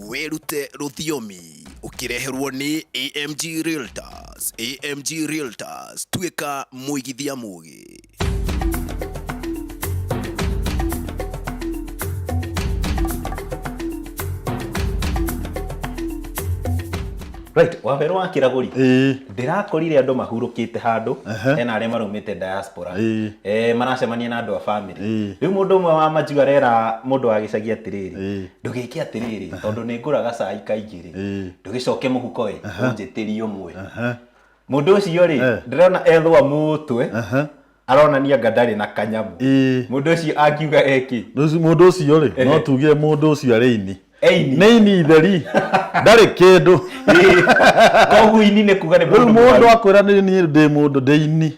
Wĩrute rũthiomi ũkĩreherwo nĩ AMG Realtors. AMG Realtors, tuĩka mũigithia mũgĩ. Right, Wawerũ wa Kĩragũri. Ndĩrakorire andũ mahurũkĩte handũ, hena arĩa maraumĩte diaspora. Eh, maracemania na andũ a family. Rĩu mũndũ ũmwe wa majuu arera mũndũ wa gĩcagi atĩrĩrĩ, ndũgĩke atĩrĩrĩ, tondũ nĩ ngũraga cai kaingĩ rĩ, ndũgĩcoke mũhuko ĩ, ũnjĩtĩrie ũmwe. Mũndũ ũcio rĩ, ndĩrona ethũa mũtwe, aronania anga ndarĩ na kanyamũ. Mũndũ ũcio angiuga eki? Mũndũ ũcio rĩ, no tuge mũndũ ũcio arĩ ini. Ini. Nĩ ini itheri, ndarĩ kĩndũ. Koguo ini nĩ kuga nĩ Rĩu mũndũ mũndũ mũrwaru. akwĩra nĩ niĩ ndĩ mũndũ ndĩ ini.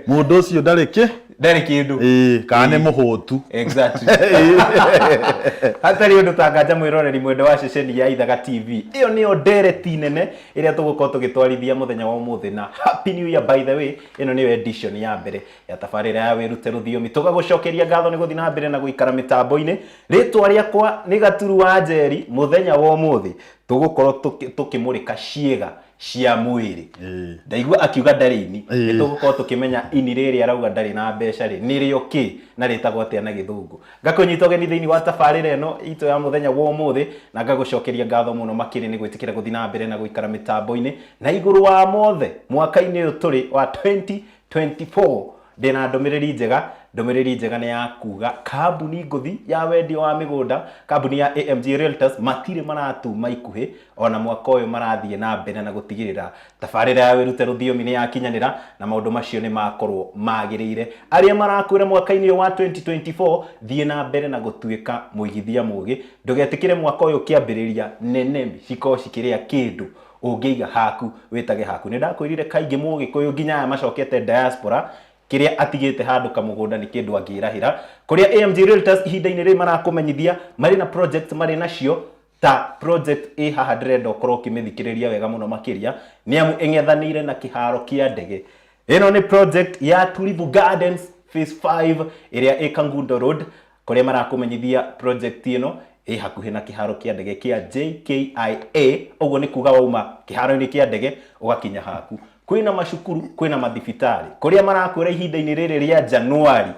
Mũndũ ũcio ndarĩ kĩ? Ndarĩ kĩndũ. Ĩĩ, kana nĩ mũhũtu. Exactly. Hatarĩ ũndũ ta nganja mwĩroreri mwendwa wa ceceni ya Ithaga TV. Ĩyo nĩyo ndereti nene ĩrĩa tũgũkorwo tũgĩtwarithia mũthenya wa ũmũthĩ na Happy New Year by the way. Ĩno nĩyo edition ya mbere ya tabarĩra ya Wĩrute Rũthiomi. Tũgagũcokeria ngatho nĩ gũthiĩ na mbere na gũikara mĩtambo-inĩ. Rĩtwa rĩakwa nĩ Gaturu wa Njeri. Mũthenya wa ũmũthĩ tũgũkorwo tũkĩmũrĩka ciĩga cia mwĩrĩ. Ndaigua akiuga ndarĩ ini. Nĩ tũgũkorwo tũkĩmenya ini rĩrĩ arauga ndarĩ na mbeca rĩ, nĩrĩo kĩ na rĩtagwo atĩa na Gĩthũngũ. Ngakũnyita ũgeni thĩinĩ wa tabarĩra ĩno itũ ya mũthenya wa ũmũthĩ na ngagũcokeria ngatho mũno makĩria nĩ gwĩtĩkĩra gũthiĩ na mbere na gũikara mĩtambo-inĩ. Na igũrũ wa mothe, mwaka-inĩ ũyũ tũrĩ wa 2024, ndĩna ndũmĩrĩri njega. Ndũmĩrĩri njega nĩ ya kuga kambuni ngũthi ya wendia wa mĩgũnda, kambuni ya AMG Realtors, matirĩ maratuma ikuhĩ, ona mwaka ũyũ marathiĩ na mbere na gũtigĩrĩra tabarĩra ya Wĩrute Rũthiomi nĩ yakinyanĩra na maũndũ macio nĩ makorwo magĩrĩire. Arĩa marakwĩra mwaka-inĩ ũyũ wa 2024, thiĩ na mbere na gũtuĩka mũigithia mũgĩ, ndũgetĩkĩre mwaka ũyũ ũkĩambĩrĩria nenemi cikorwo cikĩrĩa kĩndũ ũngĩiga haku wĩtage haku. Nĩ ndakwĩrire kaingĩ mũgĩkũyũ nginya aya macokete diaspora kĩrĩa atigĩte handũ kamũgũnda nĩ kĩndũ angĩrahĩra. Kũrĩa AMG Realtors ihinda-inĩ rĩrĩ marakũmenyithia marĩ na projects marĩ nacio ta project ĩ haha ndĩrenda ũkorwo ũkĩmĩthikĩrĩria wega mũno makĩria nĩ amu ĩng'ethanĩire na kĩharo kĩa ndege. Ĩno nĩ project ya Tulivu Gardens Phase 5 ĩrĩa ĩ Kangundo Road kũrĩa marakũmenyithia project ĩno ĩ hakuhĩ na kĩharo kĩa ndege kĩa JKIA, ũguo nĩ kuga wauma kĩharo-inĩ kĩa ndege ũgakinya haku. Kwĩna macukuru, kwĩna mathibitarĩ. Kũrĩa marakwĩra ihinda-inĩ rĩrĩ rĩa Januari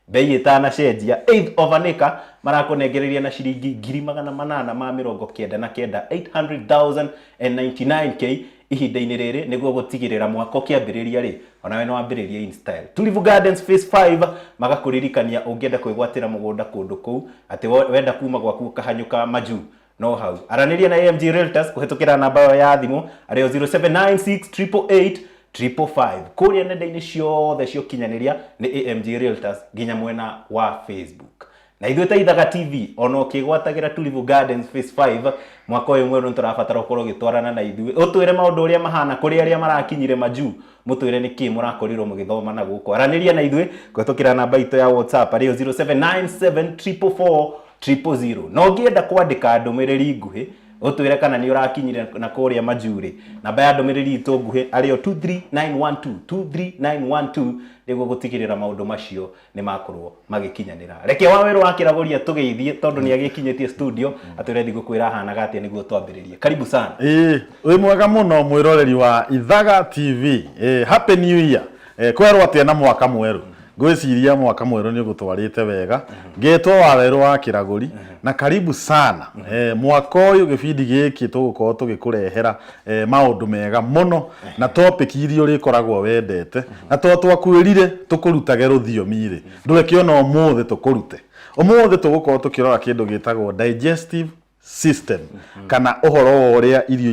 mbei ĩtanacenjia, eighth of an acre marakũnengereria na ciringi 899,000, 800,099K ihinda-inĩ rĩrĩ nĩguo gũtigĩrĩra mwaka ũkĩambĩrĩria rĩ, onawe nĩ wambĩrĩria in style. Tulivu Gardens Phase 5 magakũririkania ũngĩenda kwĩgwatĩra mũgũnda kũndũ kũu, atĩ wenda kuma gwaku ũkahanyũka majuu no hau. Aranĩria na AMG Realtors kũhĩtũkĩra namba yao ya thimũ arĩyo 0796 888 555. Kũrĩa nenda-inĩ ciothe cia ũkinyanĩria nĩ AMG Realtors nginya mwena wa Facebook. Na ithuĩ ta Ithaga TV, ona ũkĩgwatagĩra Tulivu Gardens Phase 5, mwaka ũyũ mwerũ nĩtũrabatara ũkorwo ũgĩtwarana na ithuĩ. Ũtwĩre maũndũ ũrĩa mahana kũrĩ arĩa marakinyire majuu, mũtwĩre nĩkĩ mũrakorirwo mũgĩthoma na gũkũ. Aranĩria na ithuĩ kũhĩtũkĩra namba itũ ya WhatsApp arĩyo 0797 444 000. Na ũngĩenda kwandĩka ndũmĩrĩri nguhĩ, ũtwĩre kana nĩ ũrakinyire na kũrĩa majuu rĩ, namba ya ndũmĩrĩri itũ nguhĩ arĩyo 23912, 23912 nĩguo gũtigĩrĩra maũndũ macio nĩ makorwo magĩkinyanĩra. Reke Wawerũ wa Kĩragũria tũgeithie tondũ nĩ agĩkinyĩtie studio atwĩre thigũkũ ĩrahanaga atĩa nĩguo twambĩrĩrie. Karibu sana. Ĩĩ, wĩ mwega mũno mwĩroreri wa Ithaga TV. Ĩĩ, Happy New Year. Ĩĩ, kwerwo atĩa na mwaka mwerũ? Ngwĩciria mwaka mwerũ nĩ ũgũtwarĩte wega. Ngetwo Wawerũ wa Kĩragũri na karibu sana. Ĩĩ, mwaka ũyũ gĩbindi gĩkĩ tũgũkorwo tũgĩkũrehera maũndũ mega mũno na topic iria ũrĩkoragwo wendete. Na tondũ twakwĩrire tũkũrutage rũthiomi-rĩ, ndũreke ona ũmũthĩ tũkũrute. Ũmũthĩ tũgũkorwo tũkĩrora kĩndũ gĩtagwo digestive system, kana ũhoro wa ũrĩa irio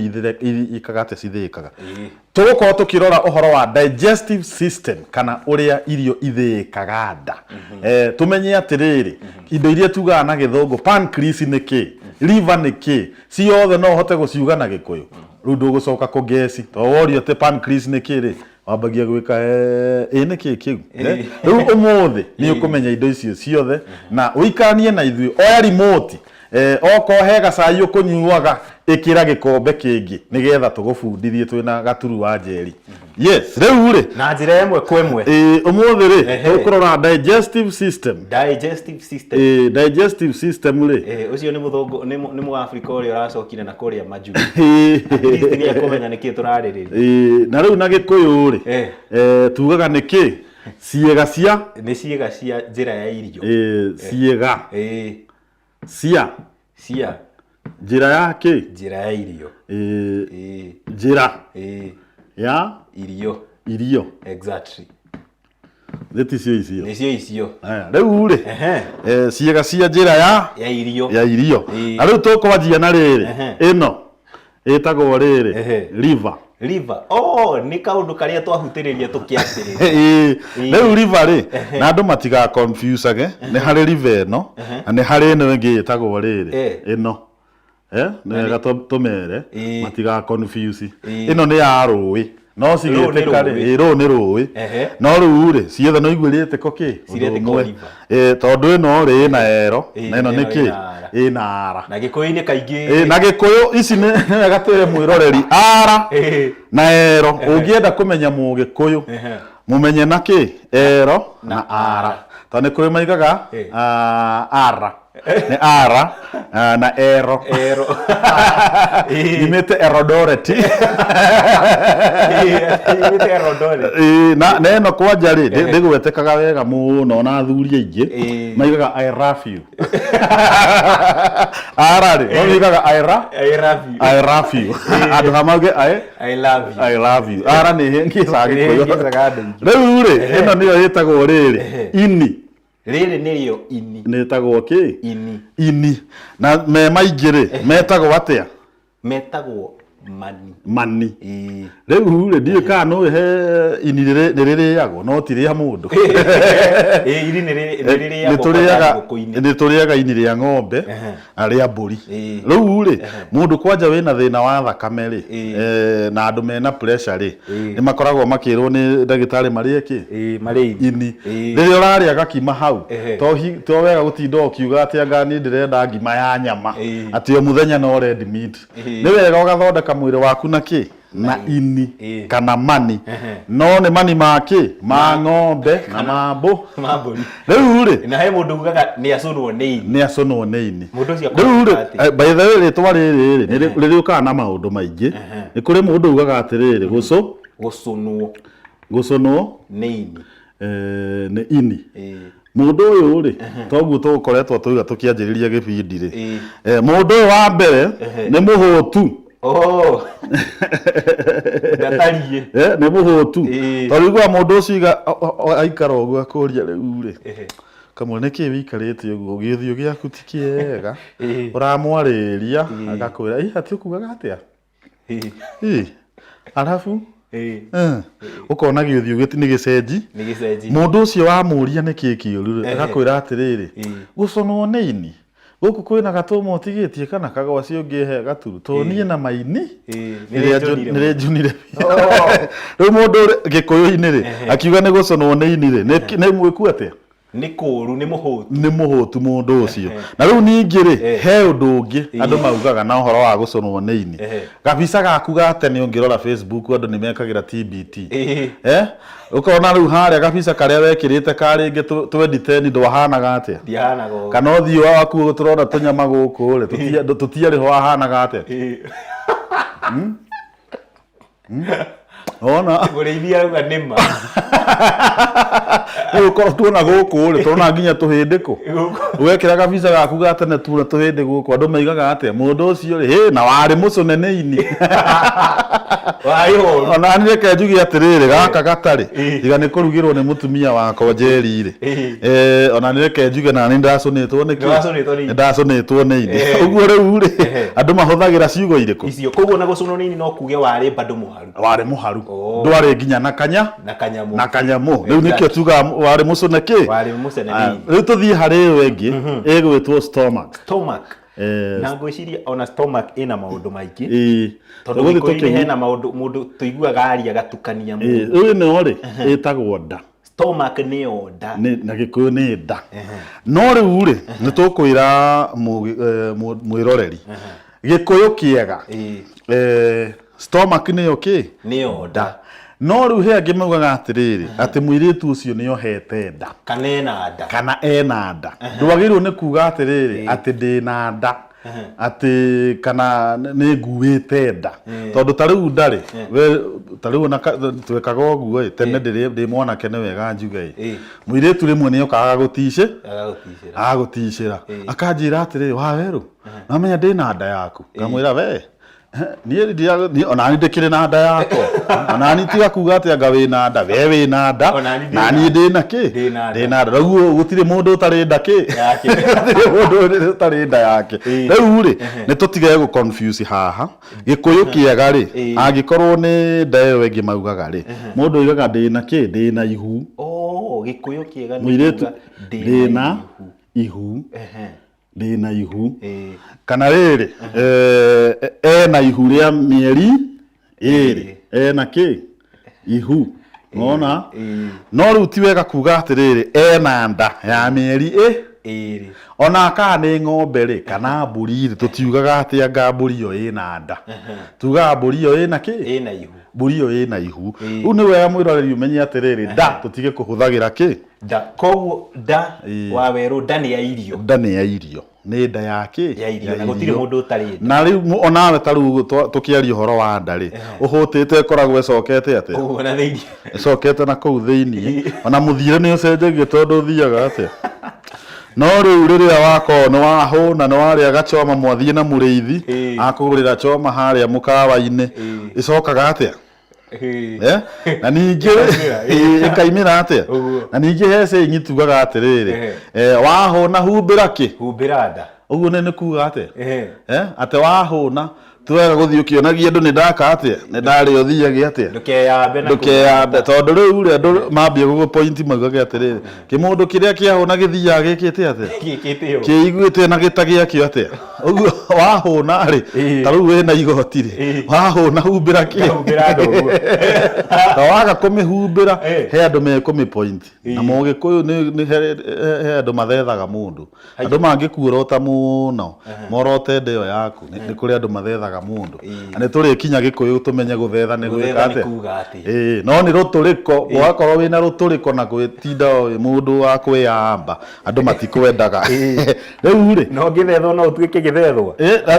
ikaga atĩa cithĩĩkaga. Tũgũkorwo tũkĩrora ũhoro wa digestive system, kana ũrĩa irio ithĩĩkaga nda. Tũmenye atĩrĩrĩ, indo iria tugaga na Gĩthũngũ pancreas nĩ kĩ, liver nĩ kĩ, ciothe no ũhote gũciuga na Gĩkũyũ? Rĩu ndũgũcoka kũngeci, tondũ worio atĩ pancreas nĩ kĩ rĩ, wambagia gwĩka ĩ nĩ kĩ kĩu? Rĩu ũmũthĩ nĩ ũkũmenya indo icio ciothe na ũikaranie na ithuĩ. Oya remote, okorwo he gacai ũkũnyuaga, Ĩkĩra gĩkombe kĩngĩ nĩgetha tũgũbundithie twĩna Gaturu wa Njeri. Yes, rĩu rĩ, Na njĩra ĩmwe kwa ĩmwe. Ĩĩ, ũmũthĩ rĩ, tũkũrora digestive system. Digestive system. Ĩĩ, digestive system rĩ. Ũcio nĩ mũthũngũ, nĩ mũafrika ũrĩa ũracokire na kũrĩa majuu. At least nĩ ekũmenya nĩkĩ tũrarĩrĩria. Ĩĩ, na rĩu na Gĩkũyũ rĩ, tugaga nĩkĩ? Ciĩga cia Nĩ ciĩga cia njĩra ya irio. Ĩĩ, ciĩga cia Cia njĩra ya kĩ? Njĩra ya irio. Ĩĩ, njĩra ya irio. Irio. Exactly. Nĩ ticio icio? Nĩcio icio. Aya, rĩu rĩ, ciĩga cia njĩra ya Ya irio. Ya irio. Na rĩu tũkwanjia na rĩrĩ, ĩno ĩtagwo rĩrĩ, liver. Liver. Oh, nĩ kaũndũ karĩa twahutĩrĩria tũkĩambĩrĩria. Ĩĩ, rĩu liver rĩ, na andũ matiga confusage, nĩ harĩ liver ĩno na nĩ harĩ ĩno ĩngĩ ĩtagwo rĩrĩ, ĩno. Nĩ wega tũmere matiga confuse. Ĩno nĩ ya rũĩ, no Rũũ nĩ cigĩtĩka rĩ, rũĩ. Ĩĩ, rũũ nĩ rũĩ. No rĩu rĩ, ciothe no igue irĩtĩko kĩ? Ũndũ Ciretĩka ũmwe. liver. Ĩĩ, tondũ ĩno rĩ, ĩna ero, na ĩno na nĩ ĩno kĩ? ĩna ara. Ĩna ara. Na Gĩkũyũ-inĩ kaingĩ. Ĩĩ, na Gĩkũyũ ici nĩ wega twĩre mwĩroreri ara na ero. Ũngĩenda kũmenya Mũgĩkũyũ, mũmenye na kĩ? Ero na ara. Tondũ nĩ kũrĩ maigaga, ara. Nĩ ara, na ero. Ero. Nyumĩte Eldoret. Nyumĩte Eldoret. Ĩĩ, na ĩno kwanja rĩ, ndĩgwetekaga wega mũno na athuri aingĩ. Maigaga I love you. Ara rĩ, no maigaga I I love you. I love you. Andũ ha mauge I I love you. I love you. Ara nĩ hĩngĩcaga Gĩkũyũ. Nĩ hĩngĩcaga andũ aingĩ. Rĩu rĩ, ĩno nĩyo ĩtagwo rĩrĩ, ini. Rĩrĩ nĩrĩo ini. Nĩtagwo kĩ? Ini. Ini. Na me maingĩ rĩ, metagwo atĩa? Metagwo mani. Mani. Ĩĩ. Rĩu rĩ, ndiũĩ kana nĩũĩ he ini nĩ rĩrĩagwo, no ti rĩa mũndũ. Ĩĩ, ini nĩ rĩrĩagwo kwanja ngũkũ-inĩ. Nĩ tũrĩaga ini rĩa ng'ombe na rĩa mbũri. Rĩu rĩ, mũndũ kwanja wĩna thĩna wa thakame rĩ, na andũ mena pressure rĩ, nĩ makoragwo makĩrwo nĩ ndagĩtarĩ marĩe kĩ? Ĩĩ, marĩe ini. Ini. Rĩrĩa ũrarĩa gakima hau, to wega gũtinda ũkiuga atĩ anga niĩ ndĩrenda ngima ya nyama, atĩ o mũthenya no red meat. Nĩ wega ũgathondeka mwĩrĩ waku na kĩ? Na ini kana mani. No nĩ mani ma kĩ? Ma ng'ombe na ma Ma mbũri. Rĩu rĩ, Na he mũndũ ugaga nĩ acũnwo nĩ ini. Nĩ acũnwo nĩ ini. Mũndũ ũcio Rĩu rĩ, akoiga atĩa? By the way, rĩtwa rĩrĩ rĩ, nĩ rĩũkaga na maũndũ maingĩ. Nĩ kũrĩ mũndũ ugaga atĩrĩrĩ, Gũcũnwo gũcũnwo nĩ ini. Nĩ ini. Mũndũ ũyũ rĩ, toguo tũgũkoretwo tũiga tũkĩanjĩrĩria gĩbindi rĩ, mũndũ ũyũ wa mbere nĩ mũhũtu. Oh. Ndatariĩ. Nĩ mũhũtu. Tondũ ũiguaga mũndũ ũcio aikara ũguo akũria rĩu rĩ, kamwe nĩkĩ wĩikarĩte ũguo, gĩthiũ gĩaku ti kĩega, ũramwarĩria agakwĩra, ĩ atĩ ũkugaga atĩa? Ĩ, arabu ũkona gĩthiũ nĩ gĩcenji. Nĩ gĩcenji. Mũndũ ũcio wamũria nĩkĩ kĩũru rĩ, agakwĩra atĩrĩrĩ, gũcũnwo nĩ ini, gũkũ kwĩna gatũma ũtigĩtie kana kagwaci ũngĩhe gaturu, tondũ niĩ na maini Nĩrĩ njũnire. Nĩrĩ njũnire. Rĩu mũndũ Gĩkũyũ-inĩ rĩ, akiuga nĩ gũcũnwo nĩ ini rĩ, nĩ mwĩku atĩa? Nĩ kũũru, nĩ mũhũtu. Nĩ mũhũtu mũndũ ũcio. Na rĩu ningĩ rĩ, he ũndũ ũngĩ andũ maugaga na ũhoro wa gũcũnwo nĩ ini. Gabica gaku ga tene ũngĩrora Facebook andũ nĩ mekagĩra TBT. Ũkona rĩu harĩa gabica karĩa wekĩrĩte ka rĩngĩ 2010 ndwahanaga atĩa? Ndiahanaga ũguo. Kana ũthiũ waku tũrona tũnyama gũkũ rĩ, tũtiarĩ ho wahanaga atĩa? Ona. Mũrĩithi arauga nĩ ma. Rĩu ũkorwo tuona gũkũ rĩ, tũrona nginya tũhĩndĩ kũ. Wekĩra gabica gaku ga tene tuona tũhĩndĩ gũkũ, andũ maigaga atĩa? Mũndũ ũcio rĩ, hĩ, na warĩ mũcũne nĩ ini. Warĩ horu. Ona niĩ reke njuge atĩrĩrĩ, gaka gatarĩ, tiga nĩ kũrugĩrwo nĩ mũtumia wakwa Njeri rĩ. Ona nĩ reke njuge na nĩ ndacũnĩtwo nĩ kĩ? Nĩwacũnĩtwo nĩ ini. Nĩ ndacũnĩtwo nĩ ini. Ũguo rĩu rĩ, andũ mahũthagĩra ciugo irĩkũ? Icio. Koguo na gũcũnwo nĩ ini no kuge warĩ bado mũharu. Warĩ mũharu. Ndwarĩ nginya na kanya. Na kanyamũ. Na kanyamũ. Rĩu nĩkĩo tugaga warĩ mũcũne kĩ? Warĩ mũcũne nĩ ini. Rĩu tũthiĩ harĩ ĩyo ĩngĩ, ĩgwĩtwo stomach. Stomach. Na ngwĩciria ona stomach ĩna maũndũ maingĩ. Tondũ Tũgũthiĩ Gĩkũyũ-inĩ hena maũndũ mũndũ tũiguaga aria agatukania mũno. Rĩu ĩno rĩ, ĩtagwo nda. Stomach nĩyo nda. Na Gĩkũyũ nĩ nda. No rĩu rĩ, nĩ tũkwĩra mwĩroreri. Gĩkũyũ kĩega, stomach nĩyo kĩ? Nĩyo nda. No rĩu he angĩ maugaga atĩrĩrĩ, atĩ mũirĩtu ũcio nĩ ohete nda. Kana ena nda. Kana ena nda. Ndwagĩrĩirwo nĩ kuga atĩrĩrĩ, atĩ ndĩna nda, atĩ kana nĩ nguĩte nda. Tondũ ta rĩu nda rĩ, we ta rĩu ona twekaga ũguo ĩ, tene ndĩ mwanake nĩ wega njuge ĩ, mũirĩtu rĩmwe nĩ okaga agagũticĩra. Agagũticĩra. Akanjĩra atĩrĩrĩ, Wawerũ, Nĩwamenya ndĩna nda yaku? Ngamwĩra we niĩ niĩ onani ndĩkĩrĩ na nda yakwa, onani tiga kuga atĩ anga wĩna nda, we wĩna nda Onani ndĩna- na niĩ ndĩna kĩ, Ndĩna nda. ndĩna nda. Rĩu gũtirĩ mũndũ ũtarĩ nda kĩ, Yake. gũtirĩ mũndũ ũtarĩ nda yake. Rĩu rĩ, nĩ tũtige gũ confuse haha. Gĩkũyũ kĩega rĩ, angĩkorwo nĩ nda ĩyo ĩngĩ maugaga rĩ, mũndũ oigaga ndĩna kĩ, ndĩna ihu. Oh, Gĩkũyũ kĩega nĩ Mũirĩtu kuga ndĩna ndĩna ihu. ihu. Ndĩna ihu. Kana rĩrĩ, ena ihu rĩa mĩeri ĩrĩ, ena kĩ? Ihu. Nĩwona? No rĩu ti wega kuga atĩrĩrĩ, ena nda ya mĩeri ĩ? Ĩrĩ. Ona kana nĩ ng'ombe rĩ, kana mbũri rĩ, tũtiugaga atĩ anga mbũri ĩyo ĩna nda. Tugaga mbũri ĩyo ĩna kĩ? Ĩna ihu. Mbũri ĩyo ĩna ihu. Rĩu nĩ wega mwĩroreri ũmenye atĩrĩrĩ, nda tũtige kũhũthagĩra kĩ? Nda. Koguo nda wa werũ, nda nĩ ya irio. Nda nĩ ya irio. Nĩ nda ya kĩ? Ya irio. Na gũtirĩ mũndũ ũtarĩ nda. Na rĩu onawe ta rĩu tũkĩaria ũhoro wa nda rĩ, ũhũtĩte ĩkoragwo ĩcokete atĩa? Ũguo na thĩinĩ. Ĩcokete na kũu thĩinĩ. Ona mũthiĩre nĩ ũcenjagia tondũ ũthiaga atĩa? No rĩu rĩrĩa wakorwo nĩ wahũna, nĩ warĩa gachoma mwathiĩ na mũrĩithi, akũgũrĩra choma harĩa mũkawa-inĩ, ĩcokaga atĩa? Eh? Na ningĩ ĩkaimĩra atĩa? Na ningĩ he saying tugaga atĩrĩrĩ, wahũna humbĩra kĩ? Humbĩra nda. Ũguo nĩ kuga atĩa? Atĩ wahũna ti wega gũthiĩ ũkĩonagia andũ nĩ ndaka atĩa, nĩ ndarĩa ũthiage atĩa? Ndũkeyambe na Ndũkeyambe, tondũ rĩu rĩ andũ mambia gũgũ point maugage atĩrĩrĩ, kĩmũndũ kĩrĩa kĩahũna gĩthiaga gĩkĩte atĩa? Gĩkĩte ũũ. Kĩiguĩte na gĩta gĩakĩo atĩa? Ũguo wahũna rĩ, ta rĩu wĩna igoti rĩ, wahũna humbĩra kĩ? Humbĩra nda ũguo. Ta waga kũmĩhumbĩra, he andũ mekũmĩ point. Na mũgĩkũyũ nĩ he andũ mathethaga mũndũ. Andũ mangĩkuorota mũno, morote nda ĩyo yaku, nĩ kũrĩ andũ mathethaga mũndũ. Na nĩ tũrĩkinya gĩkũyũ tũmenye gũthetha nĩ gwĩka Gũthetha nĩ atĩa. kuga atĩa. Ĩĩ, no nĩ rũtũrĩko, wakorwo wĩna rũtũrĩko na gwĩtinda wĩ mũndũ wa kwĩyamba, andũ matikwendaga. Rĩu rĩ, Na ũngĩthethwo no ũtuĩke gĩthethwa.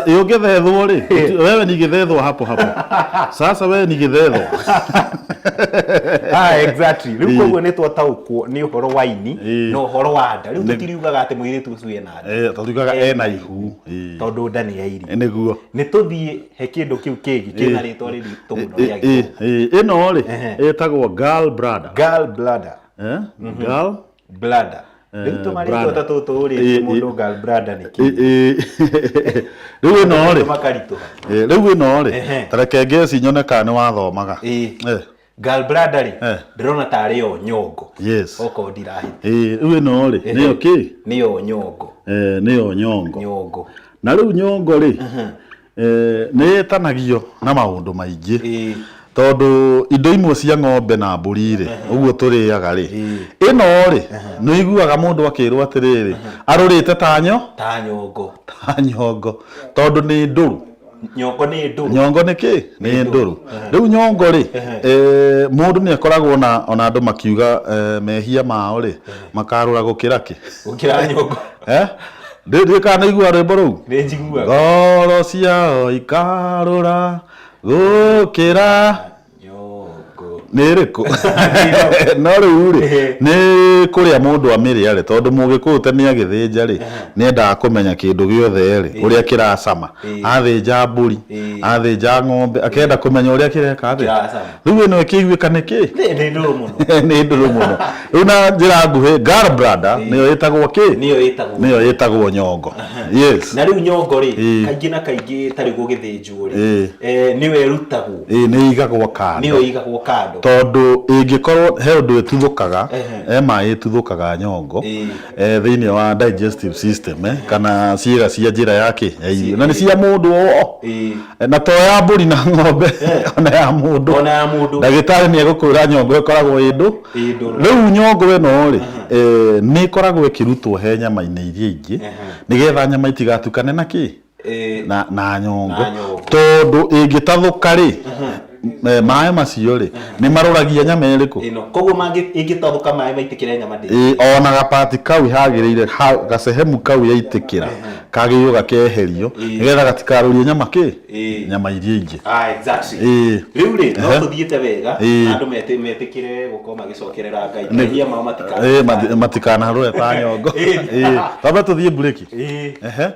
Ĩ ũngĩthethwo rĩ, wewe ni gĩthethwa hapo hapo. Sasa wewe ni gĩthethwa. Ah, exactly. Rĩu koguo nĩ twataũkwo nĩ ũhoro wa ini na ũhoro wa nda. Rĩu tũtiriugaga atĩ mũirĩtu ũcio ena nda. Tũtiugaga ena ihu. Tondũ nda nĩ ya irio. Nĩguo. Nĩ tũthiĩ he kĩndũ kĩu kĩngĩ kĩna rĩtwa rĩritũ mũno rĩa Gĩthũngũ. Ĩno rĩ, ĩtagwo gall bladder. Gall bladder. Gall Bladder. Rĩu tũmarĩtwa ta tũtũ rĩ, mũndũ gall bladder nĩ kĩ? Rĩu ĩno rĩ, Makaritũha. Rĩu ĩno rĩ, ta reke ngeci nyone kana nĩ wathomaga. Gall bladder rĩ, ndĩrona tarĩ yo nyongo. Yes. Okorwo ndirahĩtia. Rĩu ĩno rĩ, nĩyo kĩ? Nĩyo nyongo. Nĩyo nyongo. Nyongo. Na rĩu nyongo rĩ, nĩ ĩtanagio na maũndũ maingĩ. Tondũ indo imwe cia ng'ombe na mbũri rĩ, ũguo tũrĩaga rĩ, ĩno rĩ, nĩ ũiguaga mũndũ akĩrwo atĩrĩrĩ, arũrĩte ta nyo? Ta nyongo. Ta nyongo. Tondũ nĩ ndũrũ. Nyongo nĩ ndũrũ. Nyongo nĩ kĩ? Nĩ ndũrũ. Rĩu nyongo rĩ, mũndũ nĩ akoragwo na ona andũ makiuga mehia mao rĩ, makarũra gũkĩra kĩ? Gũkĩra nyongo. Ndiũĩ kana nĩ ũiguaga rwĩmbo rũu? Nĩ njiguaga. Ngoro ciao ikarũra gũkĩra Nyongo. Nĩ ĩrĩkũ? No rĩu rĩ, nĩ kũrĩa mũndũ amĩrĩa rĩ, tondũ mũgĩkũyũ tene agĩthĩnja rĩ, nĩ endaga kũmenya kĩndũ gĩothe rĩ, ũrĩa kĩracama. Athĩnja mbũri, athĩnja ng'ombe, akenda kũmenya ũrĩa kĩreka atĩa. Kĩracama. Rĩu ĩno ĩkĩiguĩka nĩ kĩ? Nĩ ndũrũ mũno. Nĩ ndũrũ mũno. Rĩu na njĩra nguhĩ, gall bladder nĩyo ĩtagwo kĩ? Nĩyo ĩtagwo. Nĩyo ĩtagwo nyongo. Yes. Na rĩu nyongo rĩ, kaingĩ na kaingĩ ta rĩu gũgĩthĩnjwo rĩ, nĩyo ĩrutagwo. Ĩĩ nĩ ĩigagwo kando. Nĩyo ĩigagwo kando. Tondũ ĩngĩkorwo he ũndũ ĩtuthũkaga, he maĩ ĩtuthũkaga nyongo thĩinĩ wa digestive system kana ciĩga cia njĩra ya kĩ? Ya irio. Na nĩ cia mũndũ o. Na to ya mbũri na ng'ombe, ona ya mũndũ. Ona ya mũndũ. Ndagĩtarĩ nĩ egũkwĩra nyongo ĩkoragwo ĩ ndũ. Ĩ ndũrũ. Rĩu nyongo ĩno rĩ, nĩ ĩkoragwo ĩkĩrutwo he nyama-inĩ iria ingĩ, nĩgetha nyama itigatukane na kĩ? Na nyongo. Na nyongo. Tondũ ĩngĩtathũka rĩ, maĩ macio rĩ nĩ marũragia nyama ĩrĩkũ? Ĩno koguo ĩngĩtathũka maĩ maitĩkĩre nyama ndĩ. Ĩ, ona gapati kau hagĩrĩire gacehemu kau yaitĩkĩra kagĩrĩirwo gakeherio nĩgetha gatikarũrie nyama kĩ nyama iria ingĩ. Ah, exactly. Rĩu rĩ no tũthiĩte wega na andũ metĩkĩre gũkorwo magĩcokerera Ngai, mehia mao matikanaharũre ta nyongo. Twambe tũthiĩ mburĩki.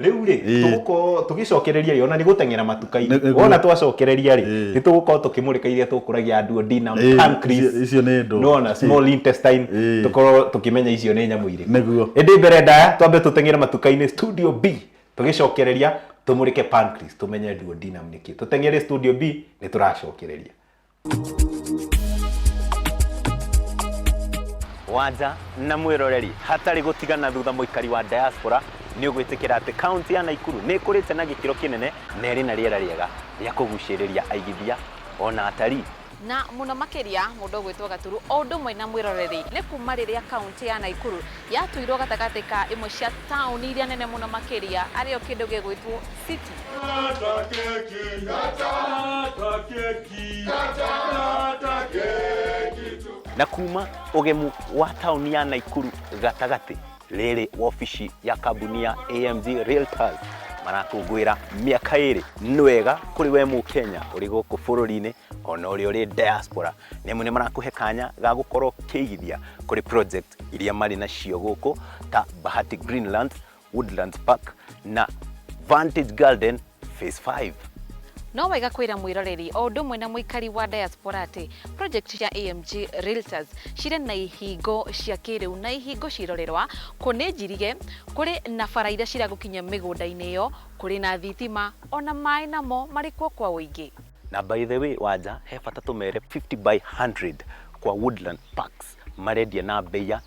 Rĩu rĩ tũgũkorwo tũgĩcokereria rĩ, ona nĩ gũteng'era matuka-inĩ, wona twacokereria rĩ, nĩ tũgũkorwo tũkĩmũrĩka iria tũkũragia duodenum, pancreas, icio nĩ ndũ. Nĩwona small intestine, tũkorwo tũkĩmenya icio nĩ nyamũ irĩkũ. Nĩguo. Ĩndĩ mbere ndaya twambe tũteng'ere matuka-inĩ studio B tũgĩcokereria tũmũrĩke pancreas, tũmenye duodenum nĩkĩ. Tũteng'ere studio B, nĩ tũracokereria. Wanja na mwĩroreri, hatarĩ gũtigana thutha mũikari wa diaspora nĩ ũgwĩtĩkĩra atĩ kaunti ya Naikuru nĩ ĩkũrĩte na gĩkĩro kĩnene na ĩrĩ na rĩera rĩega rĩa kũgucĩrĩria aigithia ona atarii. Na mũno makĩria mũndũ ũgwĩtwo Gaturu o ũndũ ũmwe na mwĩroreri, nĩ kuma rĩrĩa kaunti ya Naikuru yatuirwo gatagatĩ ka imwe cia taũni iria nene mũno makĩria arĩyo kĩndũ gĩgwĩtwo city. Na kuma ũgemu wa taũni ya Naikuru gatagatĩ, rĩrĩ wabici ya kambuni ya AMG Realtors marakũngũĩra mĩaka 2. Nĩ wega kũrĩ we Mũkenya ũrĩ gũkũ bũrũri-inĩ ona ũrĩa ũrĩ diaspora, nĩ amu nĩ marakũhe kanya ga gũkorwo ũkĩigithia kũrĩ project iria marĩ nacio gũkũ ta Bahati Greenlands, Woodlands Park na Vantage Garden Phase 5. No wega kwĩra mwĩroreri o ũndũ ũmwe na mũikari wa diaspora atĩ project cia AMG Realtors cirĩ na ihingo cia kĩrĩu na ihingo cirorerwa, kũ nĩ njirige, kũrĩ na bara iria ciragũkinyia mĩgũnda-inĩ ĩyo, kũrĩ na thitima ona maĩ namo marĩ kuo kwa ũingĩ. Na by the way Wanja, he bata tũmere 50 by 100 kwa Woodland Parks marendia na bei ya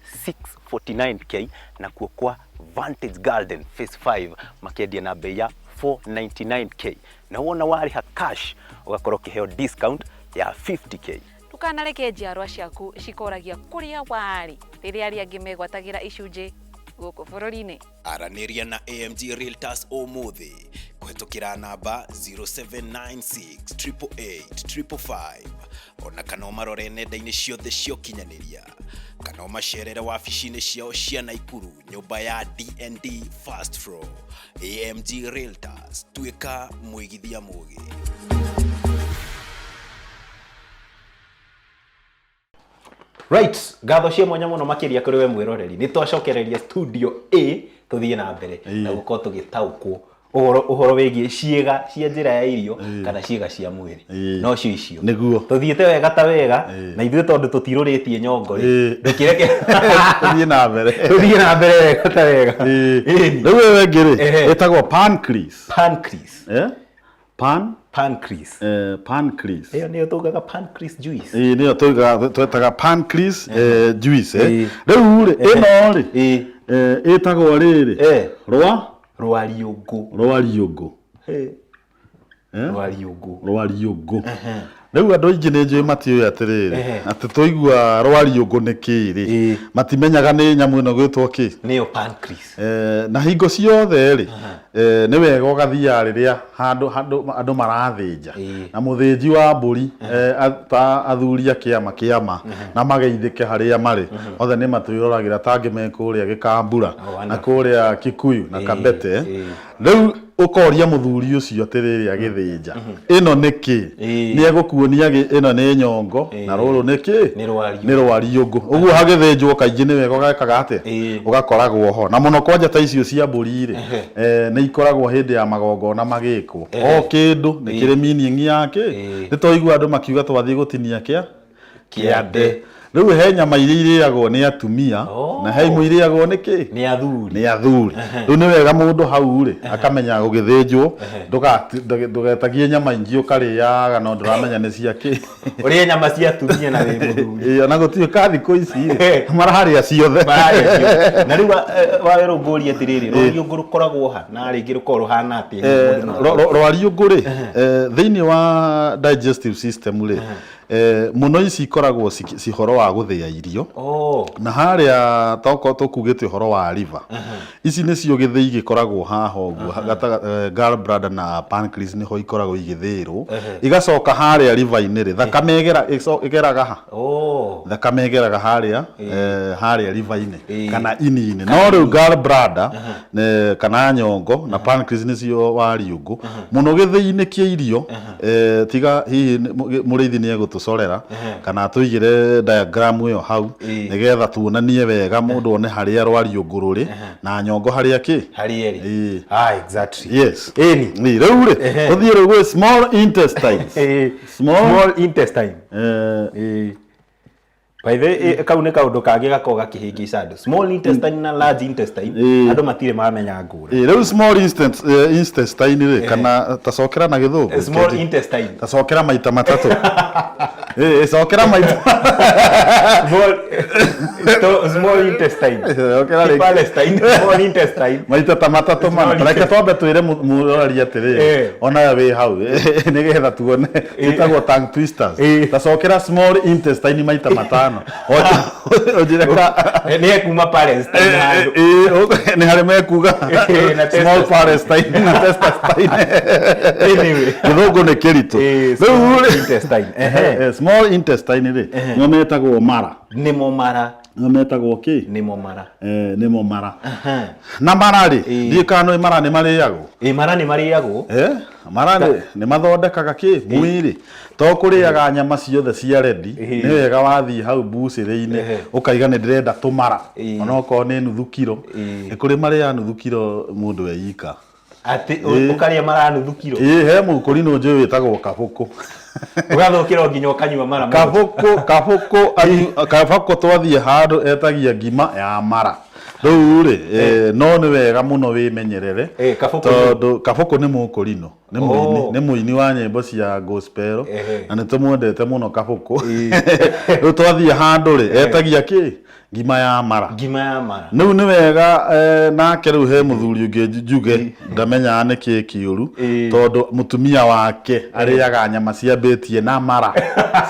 649K, nakuo kwa Vantage Garden Phase 5 makendia na bei ya 499K, na wona warĩha cash ũgakorwo ũkĩheo discount ya 50K. Ndũkanareke njiarwa ciaku cikoragia kũrĩa warĩ rĩrĩa arĩa angĩ megwatagĩra icunjĩ gũkũ bũrũri-inĩ. Aranĩria na AMG Realtors ũmũthĩ kũhetũkĩra namba 0796 888 555, ona kana ũmarore nenda-inĩ ciothe cia ũkinyanĩria, kana ũmacerere wabici-inĩ ciao cia Naikuru, nyũmba ya D&D First Floor. AMG Realtors, tuĩka mũigithia mũgĩ. Right, ngatho cia mwanya mũno makĩria kũrĩ we mwĩroreri. Nĩ twacokereria studio A tũthiĩ na mbere na gũkorwo tũgĩtaũkwo ũhoro wĩgiĩ ciĩga cia njĩra ya irio kana ciĩga cia mwĩrĩ. No cio icio. Nĩguo. Tũthiĩte wega ta wega na ithuĩ tondũ tũtirũrĩtie nyongo rĩ, ndũkĩreke tũthiĩ na mbere. Tũthiĩ na mbere wega ta wega. Rĩu ĩyo ĩngĩ rĩ, ĩtagwo pancreas. Pancreas. Pan? Pancreas. Pancreas. Ĩyo nĩyo tũgaga pancreas juice. Ĩĩ, nĩyo twetaga pancreas, juice. Rĩu rĩ, ĩno rĩ, ĩtagwo rĩrĩ. Rwa? Rwariũngũ. Rwariũngũ. Rwariũngũ. Rwariũngũ. Rĩu andũ aingĩ nĩ njũĩ matiũĩ atĩrĩrĩ, atĩ twaigua rwariũngũ nĩ kĩ rĩ, matimenyaga nĩ nyamũ ĩno gwĩtwo kĩ. Nĩyo pancreas. Na hingo ciothe rĩ, nĩ wega ũgathiaga rĩrĩa handũ andũ marathĩnja. Na mũthĩnji wa mbũri, ta athuri a kĩama kĩama, na mageithĩke harĩa marĩ. Othe nĩ matwĩroragĩra ta angĩ me kũrĩa Gĩkambura, na kũrĩa Kikuyu, na Kabete. Rĩu ũkoria mũthuri ũcio atĩrĩrĩ agĩthĩnja, ĩno nĩ kĩ? Nĩ egũkuonia ĩno nĩ nyongo, na rũrũ nĩ kĩ? Nĩ rwariũngũ. Nĩ rwariũngũ. Ũguo hagĩthĩnjwo kaingĩ nĩ wega ũgekaga atĩa? Ũgakoragwo ho. Na mũno kwanja ta icio cia mbũri rĩ, nĩ ikoragwo hĩndĩ ya magongona magĩkwo. O kĩndũ nĩ kĩrĩ meaning ya kĩ? Nĩ twaigua andũ makiuga twathiĩ gũtinia kĩa? Kĩande. Rĩu he nyama iria irĩagwo nĩ atumia, na he imwe irĩagwo nĩ kĩ? Nĩ athuri. Nĩ athuri. Rĩu nĩ wega mũndũ hau rĩ, akamenya gũgĩthĩnjwo, ndũgetagie nyama ingĩ ũkarĩaga no ndũramenya nĩ cia kĩ. Ũrĩe nyama cia atumia na wĩ mũthuri. Ĩĩ, ona gũtuĩka thikũ ici rĩ, mararĩa ciothe. Mararĩa ciothe. Na rĩu wawerũ ngũrie atĩrĩrĩ, rwariũngũ rũkoragwo ha? Na rĩngĩ rũkoragwo rũhana atĩa? Rwariũngũ rĩ, thĩinĩ wa digestive system rĩ, Mũno ici ikoragwo cihoro wa gũthĩa irio. Oh. Na harĩa tokorwo tũkugĩte ũhoro wa liver, ici nĩcio gĩthĩi gĩkoragwo haha ũguo gallbladder na pancreas nĩho ikoragwo igĩthĩĩrwo, igacoka harĩa liver-inĩ rĩ, thakame ĩgeraga ha? Oh. Thakame ĩgeraga harĩa harĩa liver-inĩ kana ini-inĩ. No rĩu gallbladder kana nyongo na pancreas nĩcio wariũngũ mũno gĩthĩi-inĩ kĩa irio. Tiga hihi mũrĩithi nĩ egũtũcorera kana atũigĩre diagram ĩyo hau nĩgetha tuonanie wega mũndũ one harĩa rwariũngũ rũrĩ na nyongo harĩa kĩ Harĩa ĩrĩ. Ĩĩ. Ah, exactly. Yes. Ĩni. Ĩĩ, rĩu rĩ, tũthiĩ rĩu gwĩ small intestines. Small, Small intestine. Eh, By the way, kau nĩ kaũndũ kangĩ gakoragwo gakĩhĩngĩca andũ. Small intestine na large intestine, andũ matirĩ mamenya ngũrani. Rĩu small intestine rĩ, kana tacokera na gĩthũngũ. Small intestine. Tacokera maita matatũ. Cokera maita. Small intestine. Cokera Ti rĩngĩ. Palestine, small intestine. Maita ta matatũ mana. Small Reke twambe twĩre mũroreri atĩrĩrĩ, onawe wĩ hau nĩgetha tuone ĩtagwo tongue twisters. Tacokera small intestine maita matano. Ũnjĩre ka Nĩ ekuma Palestine handũ. Nĩ harĩ mekuga Na small testestine. Palestine na testestine. Anyway. Gĩthũngũ nĩ kĩritũ. Small Rĩu rĩ, intestine. Ehe. Small intestine rĩ, nĩo metagwo mara. Nĩmo mara. Nĩo metagwo kĩ? Nĩmo mara. Nĩmo mara. Na mara rĩ, ndiũĩ kana nĩ mara nĩ marĩagwo. Ĩ, mara nĩ marĩagwo. Mara nĩ mathondekaga kĩ? Mwĩrĩ. To kũrĩaga nyama ciothe cia ready, nĩ wega wathiĩ hau mbucĩrĩ-inĩ, ũkaiga nĩ ndĩrenda tũmara. Onokorwo nĩ nuthu kiro. Nĩ kũrĩ marĩaga nuthu kiro mũndũ e ika. Atĩ ũkarĩa mara nuthu kiro? Ĩĩ, he mũkũrinũ njũĩ wĩtagwo Kabũkũ. Ũgathũkĩra nginya ũkanyua mara mũno. Kabũkũ, Kabũkũ, Kabũkũ twathiĩ handũ etagia ngima ya mara. Rĩu rĩ, no nĩ wega mũno wĩmenyerere, Kabũkũ tondũ Kabũkũ nĩ mũkũrinũ, nĩ mũini, nĩ mũini wa nyĩmbo cia gospel, na nĩ tũmwendete mũno Kabũkũ. Rĩu twathiĩ handũ rĩ, etagia kĩ? Ngima ya mara. Ngima ya mara. Rĩu nĩ wega, nake rĩu he mũthuri ũngĩ njuge ndamenyaga nĩ kĩ kĩũru, tondũ mũtumia wake arĩaga nyama ciambĩtie na mara,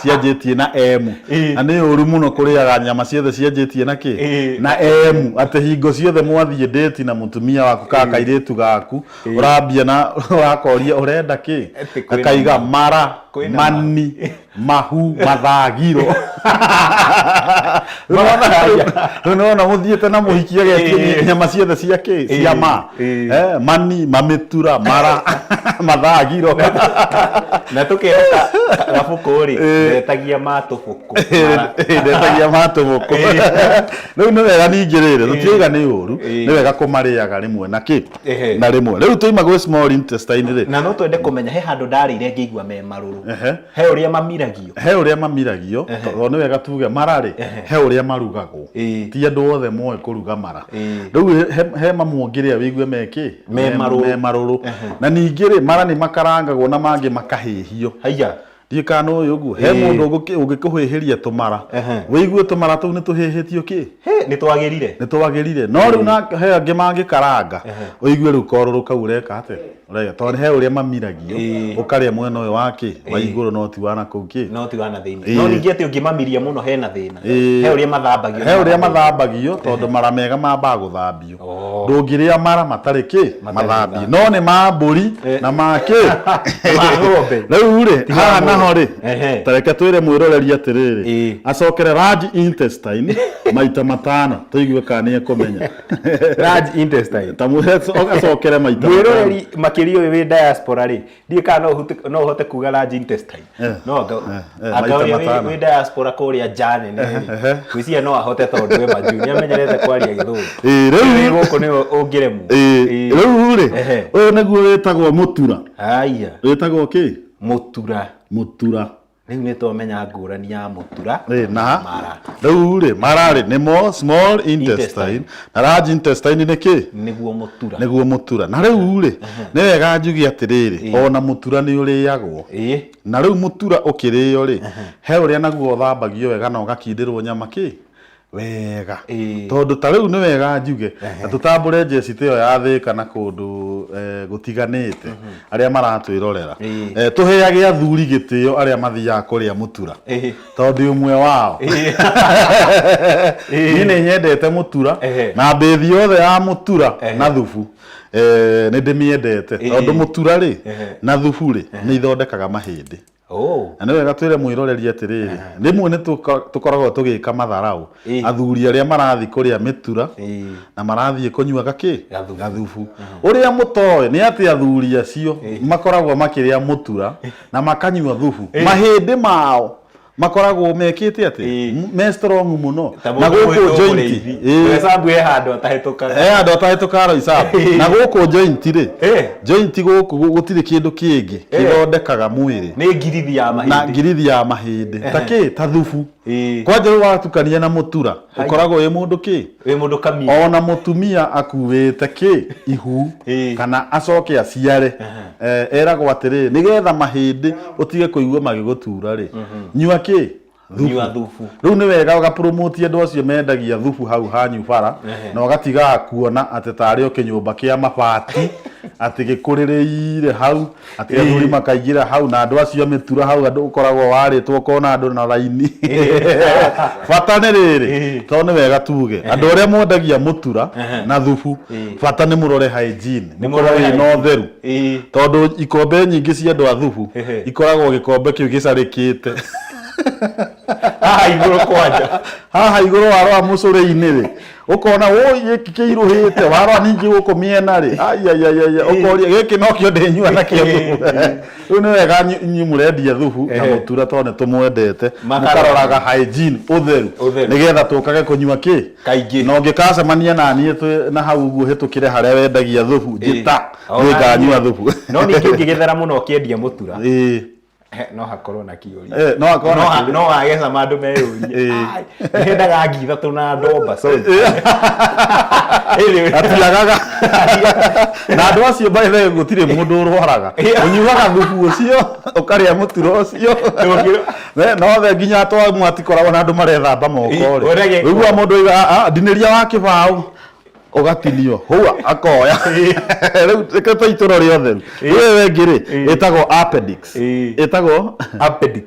cianjĩtie na emu. Na nĩ ũru mũno kũrĩaga nyama ciothe cianjĩtie na kĩ? Na emu. Atĩ hingo ciothe mwathiĩ date na mũtumia waku kana kairĩtu gaku, ũrambia na ũrakoria ũrenda kĩ? Atĩ kwĩna Akaiga mara, Kwĩna mara. mani, mahu, mathagiro. Rĩu nĩwona mũthiĩte na mũhiki agetie nyama ciothe cia kĩ? Cia ma. Mani, mamĩtura, mara, mathagiro. Na tũkehoka gabũkũ rĩ, ndetagia matũbũkũ. Mara. Ndetagia matũbũkũ. Rĩu nĩ wega ningĩ rĩrĩ, tũtirauga nĩ ũru, nĩ wega kũmarĩaga rĩmwe na kĩ? Na rĩmwe. Rĩu twaima gwĩ small intestine rĩ. Na no twende kũmenya he handũ ndarĩire ngĩigua me marũrũ. He ũrĩa mamiragio. He ũrĩa mamiragio, tondũ nĩ wega tuge mara rĩ, he ũrĩa marugagwo. Ti andũ othe moĩ kũruga mara. Rĩu he mamwe ũngĩrĩa wĩigue me kĩ? Me marũrũ. Me marũrũ. Na ningĩ rĩ, mara nĩ makarangagwo na mangĩ makahĩhio. Haiya. Ndiũĩ kana nĩ ũĩ ũguo. He mũndũ ũngĩkũhĩhĩria tũmara. Wĩigue tũmara tũu nĩ tũhĩhĩtio kĩ? He, nĩ twagĩrire. Nĩ twagĩrire. No rĩu na he angĩ mangĩkaranga, ũigue rĩu korũrũ kau ũreka atĩa? Ũreka. Tondũ he ũrĩa mamiragio, ũkarĩa mwena ũyũ wa kĩ? Wa igũrũ no ti wa na kũu kĩ? No ti wa na thĩinĩ. No ningĩ atĩ ũngĩmamiria mũno hena thĩna. He ũrĩa mathambagio. He ũrĩa mathambagio, tondũ mara mega mambaga gũthambio. Ndũngĩrĩa mara matarĩ kĩ? Mathambie. No nĩ ma mbũri na ma kĩ? Ma ng'ombe. Rĩu rĩ, Ti ma haha mũndũ. naho rĩ, ta reke twĩre mwĩroreri atĩrĩrĩ, acokere large intestine maita matano, tũigue kana nĩ ekũmenya. Large intestine. Ta mwĩre acokere maita matano. Mwĩroreri makĩria ũyũ wĩ diaspora rĩ, ndiũĩ kana no ũhote kuga large intestine. No anga Maita ũrĩa matano. wĩ diaspora kũrĩa nja nene rĩ, ngwĩciria no ahote tondũ wĩ majuu, nĩ amenyerete kwaria gĩthũngũ. Rĩu Wĩ gũkũ nĩwe ũngĩremwo. Rĩu rĩ, ũyũ nĩguo wĩtagwo mũtura. Haya. Wĩtagwo kĩ? Mũtura. Mũtura. Rĩu nĩ twamenya ngũrani ya mũtura Na mara. Rĩu rĩ, mara rĩ, nĩmo small intestine, na large intestine nĩ kĩ? Nĩguo mũtura. Nĩguo mũtura. Na rĩu rĩ, nĩ wega njuge atĩrĩrĩ, ona mũtura nĩ ũrĩagwo. Na rĩu mũtura ũkĩrĩo rĩ, he ũrĩa naguo ũthambagio wega na ũgakindĩrwo nyama kĩ? Wega. Ĩĩ. Tondũ ta rĩu nĩ wega njuge na tũtambũre njeci ta ĩyo ya Thĩka na kũndũ gũtiganĩte arĩa maratwĩrorera. Ĩĩ. Tũheage athuri gĩtĩo arĩa mathiaga kũrĩa mũtura. Ĩĩ. Tondũ ũmwe wao. Ĩĩ. Niĩ nĩ nyendete mũtura Ehe. na mbĩthi yothe ya mũtura Ehe. na thubu nĩ ndĩmĩendete Ĩĩ. tondũ mũtura rĩ Ehe. na thubu rĩ nĩ ithondekaga mahĩndĩ. Oh. Na nĩ wega twĩre mwĩroreri atĩrĩrĩ, rĩmwe nĩ tũkoragwo tũgĩka matharau Ĩĩ. athuri arĩa marathiĩ kũrĩa mĩtura Ĩĩ. na marathiĩ kũnyua gakĩ Gathubu. Gathubu. Ũrĩa mũtoĩ nĩ atĩ athuri acio makoragwo makĩrĩa mũtura na makanyua thubu, mahĩndĩ mao makoragwo mekĩte atĩ Ĩĩ. me strong mũno Ta na mũndũ gũkũ mwĩtwo joint mũrĩithi. Ĩĩ. Hesabu he handũ atahĩtũkaga. He handũ atahĩtũkaga Roysambu. Na gũkũ joint rĩ, Eh. joint gũkũ gũtirĩ kĩndũ kĩngĩ kĩthondekaga mwĩrĩ Nĩ ngirithi ya na mahĩndĩ. Ngirithi ya mahĩndĩ ta kĩ ta thubu. Ĩĩ. Kwanja rĩu watukania na mũtura Hai. ũkoragwo wĩ mũndũ kĩ Wĩ mũndũ kamiri. Ona mũtumia akuĩte kĩ ihu Ĩĩ. kana acoke aciare, eragwo atĩrĩrĩ, nĩgetha mahĩndĩ ũtige kũigua magĩgũtura rĩ, nyua kĩ? Thubu. Nyua thubu. Rĩu nĩ wega ũgapromote andũ acio mendagia thubu hau hanyu bara Ehe. na ũgatigaga kuona atĩ tarĩ o kĩnyũmba kĩa mabati atĩ gĩkũrĩrĩire hau, atĩ athuri makaingĩra hau na andũ acio a mĩtura hau, andũ ũkoragwo warĩtwo ũkona andũ na raini. Bata nĩ rĩrĩ, Ĩĩ. tondũ nĩ wega tuge andũ arĩa mwendagia mũtura Ehe. na thubu, Ĩĩ. bata nĩ mũrore hygiene, Nĩ mũkorwo mũrore wĩna hygiene. ũtheru, Ĩĩ. tondũ ikombe nyingĩ cia andũ a thubu Ehe. ikoragwo gĩkombe kĩu gĩcarĩkĩte Haha igũrũ kwanja. Haha igũrũ warora mũcũrĩ-inĩ rĩ, ũkona woi gĩkĩ kĩirũhĩte, warora ningĩ gũkũ mĩena rĩ, aiaiaia, ũkoria gĩkĩ nokĩo ndĩnyua nakĩo thubu. Rĩu nĩ wega inyuĩ mũrendia thubu na Ehe. mũtura, tondũ nĩ tũmwendete, Makaroraga. mũkaroraga hygiene, ũtheru, Ũtheru. nĩgetha tũkage kũnyua kĩ Kaingĩ. Na ũngĩkacemania na niĩ twĩ na hau ũguo hĩtũkĩre harĩa wendagia thubu, njĩta Ona nĩnganyua niĩ. thubu. No ningĩ ũngĩgethera mũno ũkĩendia mũtura, Ĩĩ. no hakorwo na kĩũria. No hakorwo na No kĩũria. No wagecama andũ meyũrie. Ĩĩ. "Ai, nĩhendaga ngi ithatũ na ndomba, sorry." Anyway. Atiagaga na andũ acio, by the way, gũtirĩ mũndũ ũrwaraga. Ũnyuaga thubu ũcio, ũkarĩa mũturo ũcio. Ndũngĩ- Nothe nginya atwamu atikoragwo na andũ marethamba moko Ĩ, rĩ, ũrĩa ũiguaga mũndũ oiga, "Ah, ah, ndinĩria wa kĩbaũ," ũgatinio hua akoya. Rĩu reke ta itũro rĩothe rĩu ĩyo ĩngĩ rĩ ĩtagwo appendix. Ĩ. Ĩtagwo Appendix.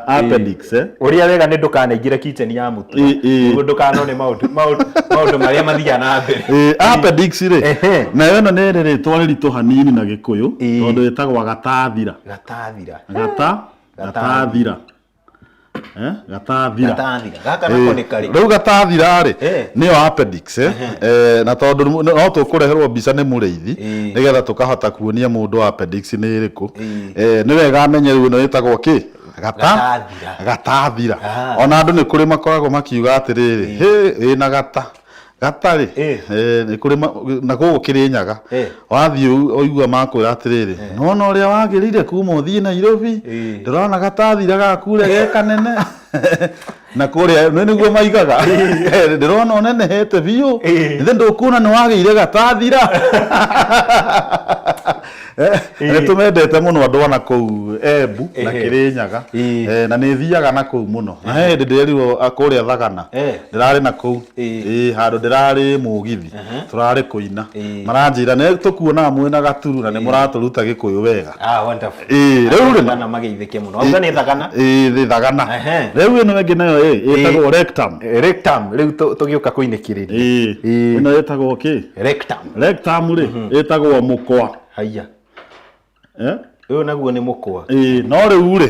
Appendix, eh. Ũrĩa wega nĩ ndũkanaingĩre kitchen ya mũtu Ĩ, ĩ. nĩguo ndũkanone maũndũ marĩa mathiaga na mbere. Appendix rĩ, Ehe. nayo ĩno nĩ ĩrĩ rĩtwa rĩritũ hanini na Gĩkũyũ, Ĩ. tondũ ĩtagwo gatathira. Gatathira. Gata gatathira. Gatathira. Gatathira gaka nako nĩ karĩ? Rĩu gatathira rĩ, Eh. nĩyo appendix, eh? Na tondũ no tũkũreherwo mbica nĩ mũrĩithi Ĩ. nĩgetha tũkahota kuonia mũndũ appendix nĩ ĩrĩkũ. Ĩ. Nĩ wega amenye rĩu ĩno ĩtagwo kĩ? Gata Gatathira. Gatathira. Ah. Ona andũ nĩ kũrĩ makoragwo makiuga atĩrĩrĩ, hĩ ĩna gata gatarĩ Eh. nĩ kũrĩ na gũkũ Kĩrĩnyaga. Eh. Wathiĩ ũigua makwĩra atĩrĩrĩ, nona ũrĩa wagĩrĩire kuma ũthiĩ Nairobi, Eh. ndĩrona gatathira gaku ũrĩa ge kanene na kũrĩa nĩ nĩguo maigaga, ndĩrona ũnenehete biũ. Eh. Ithe ndũkuona nĩ wagĩire gatathira. Nĩ tũmendete mũno andũ ana kũu Embu na Ehe. Kĩrĩnyaga. Ĩ. Na nĩ thiaga na kũu mũno, na he hĩndĩ ndĩrerirwo kũrĩa Thagana Eh. ndĩrarĩ na kũu. Ĩ. Ĩ, handũ ndĩrarĩ mũgithi tũrarĩ kũina, Ĩ. maranjĩra nĩ tũkuonaga mwĩna gaturu na nĩ mũratũruta Gĩkũyũ wega. Ah, wonderful. Ĩ, rĩu rĩ Thagana mageithĩke mũno. Auga nĩ Thagana. Ĩ, thĩ Thagana. Ehe. Rĩu ĩno ĩngĩ nayo ĩ ĩtagwo rectum. Rectum rĩu tũgĩũka kũinĩkĩrĩria. Ĩ. Ĩ. Ĩno ĩtagwo kĩ? Rectum. Rectum rĩ, ĩtagwo mũkwa. Haiya. Eh? Ũyũ naguo nĩ mũkwa. Ĩ, no rĩu rĩ,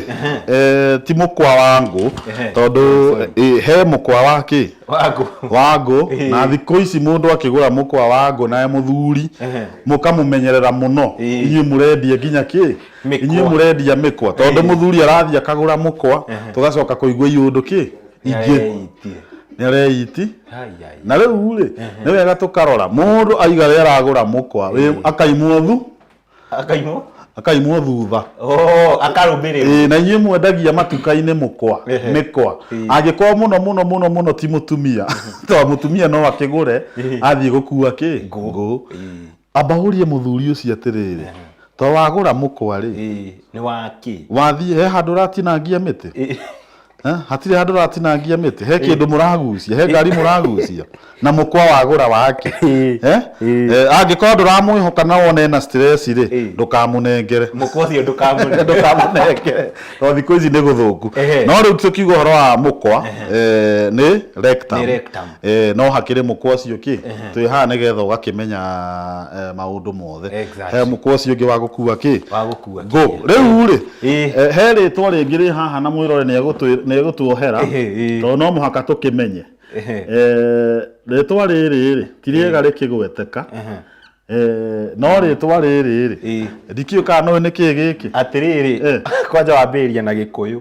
ti mũkwa wa ngũ, Ehe. tondũ ĩ, he mũkwa wa kĩ? Wangũ. Wa ngũ. Ĩ. Na thikũ ici mũndũ akĩgũra mũkwa wa ngũ na mũthuri, Ehe. mũkamũmenyerera mũno Ĩ. inyuĩ mũrendia nginya kĩ Mĩkwa. inyuĩ mũrendia mĩkwa, tondũ mũthuri arathiĩ akagũra mũkwa, tũgacoka kũigua iũndũ kĩ ingĩ. Nĩareitie. Nĩ areiti. Hai, hai. Na rĩu rĩ, nĩ wega tũkarora mũndũ aiga rĩ aragũra mũkwa akaimwo thu Akaimwo? Akaimwo thutha. Oh, akarũmĩrĩrwo. Ĩĩ, na inyuĩ mwendagia matuka-inĩ mũkwa, Ehe. mĩkwa, Ĩĩ. angĩkorwo mũno mũno mũno mũno ti mũtumia, tondũ mũtumia no akĩgũre athiĩ gũkua kĩ ngũ, Ĩĩ. amba ũrie mũthuri ũcio atĩrĩrĩ, to wagũra mũkwa rĩ, Ĩĩ, nĩ wa kĩ? wathiĩ he handũ ũratinangia mĩtĩ? Ĩĩ. Eh, hatirĩ handũ ratinangia mĩtĩ, he kĩndũ mũragucia, he ngari mũragucia na mũkwa wagũra wake. Eh? Eh, angĩkorwo ndũramwĩhoka na wone ena stress rĩ, ndũkamũnengere. Mũkwa ũcio ndũkamũnengere. Ndũkamũnengere tondũ thikũ ici nĩ gũthũku. No rĩu tũkiuga ũhoro wa mũkwa, eh, nĩ rectum. Nĩ rectum. Eh, no hakĩrĩ mũkwa ũcio kĩ twĩ haha nĩgetha ũgakĩmenya, eh, maũndũ mothe. He mũkwa ũcio ũngĩ wa gũkua kĩ? Wa gũkua. Ngũ. Rĩu rĩ, eh, he rĩtwa rĩngĩ rĩ haha na mwĩrore nĩ egũtuohera tondũ no mũhaka tũkĩmenye. Eh, rĩtwa rĩrĩ rĩ ti rĩega rĩkĩgweteka. Eh, no rĩtwa rĩrĩ rĩ, ndikĩũĩ kana nũĩ nĩ kĩĩ gĩkĩ. Atĩrĩrĩ, kwanja wambĩrĩria na Gĩkũyũ.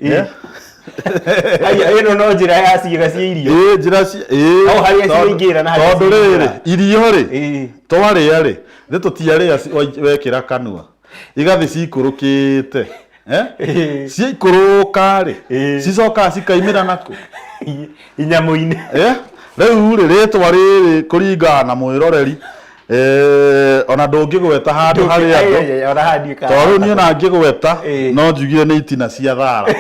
Eh? Aya, ĩno no njĩra ya ciĩga cia irio. Ĩĩ, njĩra cia ĩĩ. Hau harĩa Tondũ- ciraingĩra na harĩa tondũ rĩrĩ, ciraingĩra. irio rĩ, twarĩa rĩ, nĩ tũtiarĩa wekĩra kanua igathiĩ cikũrũkĩte. Eh? Ciaikũrũka rĩ, cicokaga cikaimĩra nakũ? Inyamũ-inĩ. Eh? Rĩu rĩ, rĩtwa rĩrĩ kũringana na mwĩroreri, eh, ona ndũngĩgweta handũ harĩ andũ. Ai, ai, ai, ona haha ndiũĩ kana Tondũ rĩu niĩ ona ngĩgweta Ĩĩ. no njugire nĩ itina cia thara.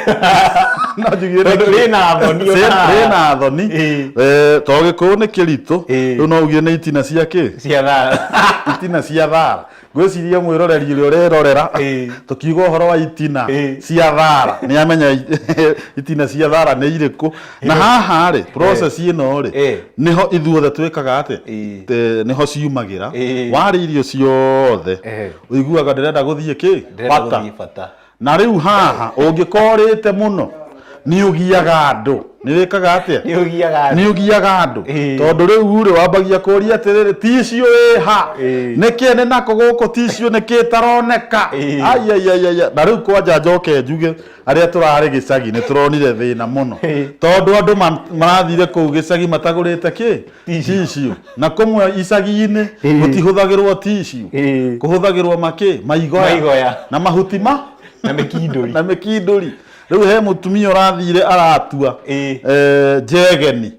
No njugire nĩ Tondũ rĩna thoni ona haha. Rĩna thoni. Ĩĩ. Eh, tondũ Gĩkũyũ nĩ kĩritũ. Ĩĩ. Rĩu no ugire nĩ itina cia kĩ? Cia thara. Itina cia thara. Ngwĩciria mwĩroreri ũrĩa ũrerorera, Ĩĩ. tũkiuga ũhoro wa itina Ĩĩ. cia thara nĩ amenya itina cia thara nĩ irĩkũ. Na haha rĩ, process ĩno rĩ, Ĩĩ. nĩho ithuothe twĩkaga atĩa? Ĩĩ. Nĩho ciumagĩra. Ĩĩ. Warĩa irio ciothe, ũiguaga ndĩrenda gũthiĩ kĩ? Ndĩrenda Bata. gũthiĩ bata. Na rĩu haha ũngĩkorwo ũrĩte mũno nĩ ũgiaga andũ. Nĩ wĩkaga atĩa? Nĩ ũgiaga andũ. Nĩ ũgiaga andũ. Ĩĩ. Tondũ rĩu rĩ, wambagia kũria atĩrĩrĩ, tissue ĩ ha? Ĩĩ. Nĩkĩ nĩ nako gũkũ tissue nĩkĩ ĩtaroneka? Ĩĩ. Ai, ai, ai, ai, ai. Na rĩu kwanja njoke njuge arĩa tũrarĩ gĩcagi nĩ tũronire thĩna mũno. Ĩĩ. Tondũ andũ marathire kũu gĩcagi matagũrĩte kĩ? Tissue. Na kũmwe icagi-inĩ Ĩĩ. gũtihũthagĩrwo tissue. Ĩĩ. Kũhũthagĩrwo makĩ? Maigoya. Maigoya. Na mahuti ma? Na mĩkindũri. Na mĩkindũri. Rĩu he mũtumia ũrathire aratua, Ĩĩ. eh, njegeni.